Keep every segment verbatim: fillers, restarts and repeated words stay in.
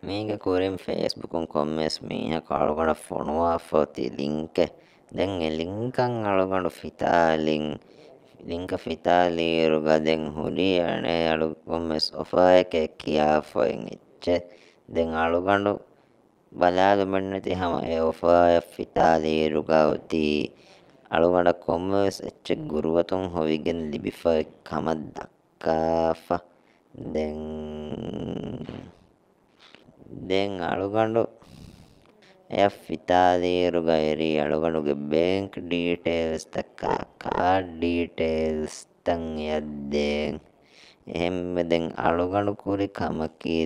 މީގެ ކުރިން ފޭސްބުކުން ކޮންމެސް މީހަކު އަޅުގަނޑަށް ފޮނުވާފަ އޮތީ ލިންކެއް. ދެން އެ ލިންކަށް އަޅުގަނޑު ފިތާލިން، ލިންކަށް ފިތާލިއިރުގަ ދެން ހުރީ އަނެއް އަޅު ކޮންމެސް އޮފާއެކޭ ކިޔާފައި އެއްޗެއް. ދެން އަޅުގަނޑު ބަލާލުމެއްނެތި ހަމަ އެ އޮފާއަށް ފިތާލިއިރުގަ އޮތީ އަޅުގަނޑަށް ކޮންމެވެސް އެއްޗެއް ގުރުއަތުން ހޮވިގެން ލިބިފައި ކަމަށް ދައްކާފަ. ދެން، ދެން އަޅުގަނޑު އެއަށް ފިތާލިއިރުގަ އެރީ އަޅުގަނޑުގެ ބޭންކް ޑީޓެއިލްސްތަކާ، ކާޑް ޑީޓެއިލްސް ތަން އެއަށް ދޭން. އެހެންވެ ދެން އަޅުގަނޑު ކުރި ކަމަކީ،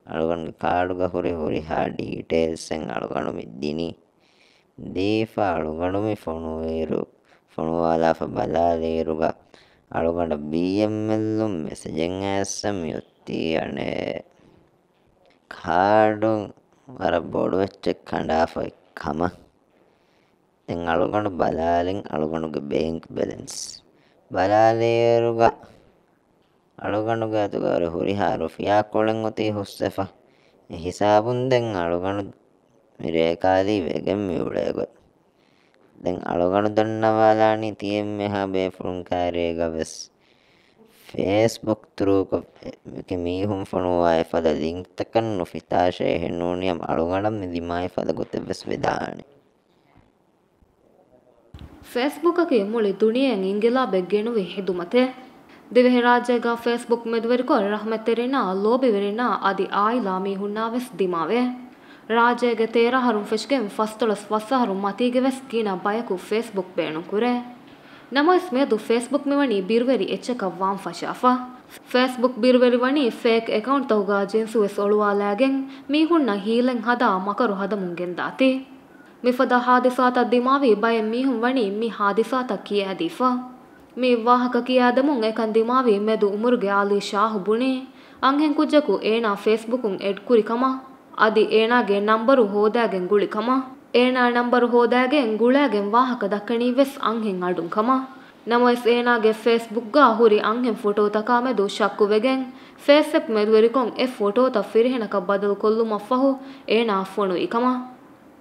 އަޅުގަނޑުގެ ކާޑުގަ ހުރި ހުރިހާ ޑީޓެއިލްސްއެއް އަޅުގަނޑު މި ދިނީ. ދީފަ އަޅުގަނޑު މި ފޮނުވިއިރު، ފޮނުވާލާފަ ބަލާލިއިރުގަ އަޅުގަނޑަށް ބީއެމްއެލްއުން މެސެޖެއް އައިސް މި އޮތީ އަނެއް ކާޑުން ވަރަށް ބޮޑު އެއްޗެއް ކަނޑާފައި ކަމަށް. ދެން އަޅުގަނޑު ބަލާލިން އަޅުގަނޑުގެ ބޭންކް ބެލެންސް. ބަލާލިއިރުގަ އަޅުގަނޑުގެ އަތުގަ ހުރިހާ ރުފިޔާ ކޮޅެއް އޮތީ ހުސްވެފަ. އެ ހިސާބުން ދެން އަޅުގަނޑު މި ރޭކާލީ ވެގެން މި އުޅޭ ގޮތް. ދެން އަޅުގަނޑު ދަންނަވާލާނީ ތިޔަ އެންމެހާ ބޭފުޅުން ކާރޭގަ ވެސް ފޭސްބުކް ތުރޫކޮށް އެ-، އެކި މީހުން ފޮނުވާ އެފަދަ ލިންކްތަކަށް ނުފިތާށޭ. އެހެންނޫނީ އަޅުގަނޑަށް މި ދިމާވި ފަދަ ގޮތެއް ވެސް ވެދާނެ. ފޭސްބުކަކީ މުޅި ދުނިޔެއަށް އިންގިލާބެއް ގެނުވި ހިދުމަތެއް. ދިވެހިރާއްޖޭގަ ފޭސްބުކް މެދުވެރިކޮށް ރަޙްމަތްތެރިންނާ، ލޯބިވެރިންނާ އަދި އާއިލާ މީހުންނާ ވެސް ދިމާވޭ. ރާއްޖޭގެ ތޭރަ އަހަރުން ފެށިގެން ފަސްދޮޅަސް ފަސް އަހަރުން މަތީގެ ވެސް ގިނަ ބަޔަކު ފޭސްބުކް ބޭނުންކުރޭ. ނަމަވެސް މިއަދު ފޭސްބުކް މިވަނީ ބިރުވެރި އެއްޗަކަށް ވާން ފަށާފަ. ފޭސްބުކް ބިރުވެރިވަނީ ފޭކް އެކައުންޓްތަކުގަ ޖިންސު ވެސް އޮޅުވާލާގެން މީހުންނަށް ހީލެއް ހަދާ މަކަރު ހަދަމުން ގެންދާތީ. މިފަދަ ހާދިސާތައް ދިމާވީ ބައެއް މީހުން ވަނީ މި ހާދިސާތައް ކިޔާދީފަ. މި ވާހަކަ ކިޔާދެމުން އެކަން ދިމާވީ މެދު އުމުރުގެ އާލީ ޝާހު ބުނީ، އަންހެން ކުއްޖަކު އޭނާ ފޭސްބުކުން އެޑް ކުރި ކަމަށް، އަދި އޭނާގެ ނަންބަރު ހޯދާގެން ގުޅި ކަމަށް. އޭނާ ނަންބަރު ހޯދާގެން ގުޅާގެން ވާހަކަ ދައްކަނީ ވެސް އަންހެން އަޑުން ކަމަށް. ނަމަވެސް އޭނާގެ ފޭސްބުކްގަ ހުރި އަންހެން ފޮޓޯތަކާ މެދު ޝައްކުވެގެން، ފޭސްއެޕް މެދުވެރިކޮށް އެ ފޮޓޯތައް ފިރިހެނަކަށް ބަދަލުކޮށްލުމަށްފަހު އޭނާ ފޮނުވި ކަމަށް.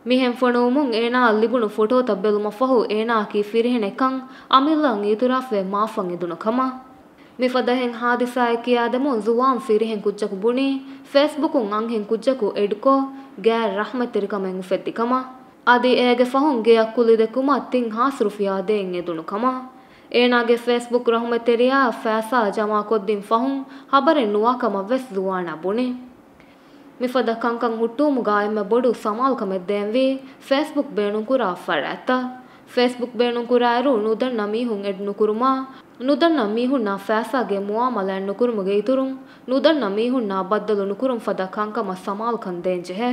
މިހެން ފޮނުވުމުން އޭނާއަށް ލިބުނު ފޮޓޯތައް ބެލުމަށްފަހު އޭނާއަކީ ފިރިހެނެއްކަން އަމިއްލައަށް އިއުތިރާފްވެ މާފަށް އެދުނު ކަމަށް. މިފަދަ އެހެން ހާދިސާއެއް ކިޔާދެމުން ޒުވާން ފިރިހެން ކުއްޖަކު ބުނީ، ފޭސްބުކުން އަންހެން ކުއްޖަކު އެޑްކޮށް، ގާތް ރަޙްމަތްތެރިކަމެއް އުފެއްދި ކަމަށް. އަދި އޭގެ ފަހުން ގެއަށް ކުލި ދެއްކުމަށް ތިން ހާސް ރުފިޔާ ދޭން އެދުނު ކަމަށް. އޭނާގެ ފޭސްބުކް ރަޙުމަތްތެރިޔާއަށް ފައިސާ ޖަމާކޮށްދިން ފަހުން ޚަބަރެއް ނުވާ ކަމަށް ވެސް ޒުވާނާ ބުނި. މިފަދަ ކަންކަން ހުއްޓުވުމުގަ އެންމެ ބޮޑު ސަމާލުކަމެއް ދޭންވީ ފޭސްބުކް ބޭނުންކުރާ ފަރާތްތައް. ފޭސްބުކް ބޭނުންކުރާއިރު ނުދަންނަ މީހުން އެޑް ނުކުރުމާ، ނުދަންނަ މީހުންނާ ފައިސާގެ މުއާމަލާތް ނުކުރުމުގެ އިތުރުން، ނުދަންނަ މީހުންނާ ބައްދަލު ނުކުރުން ފަދަ ކަންކަމަށް ސަމާލުކަން ދޭންޖެހޭ.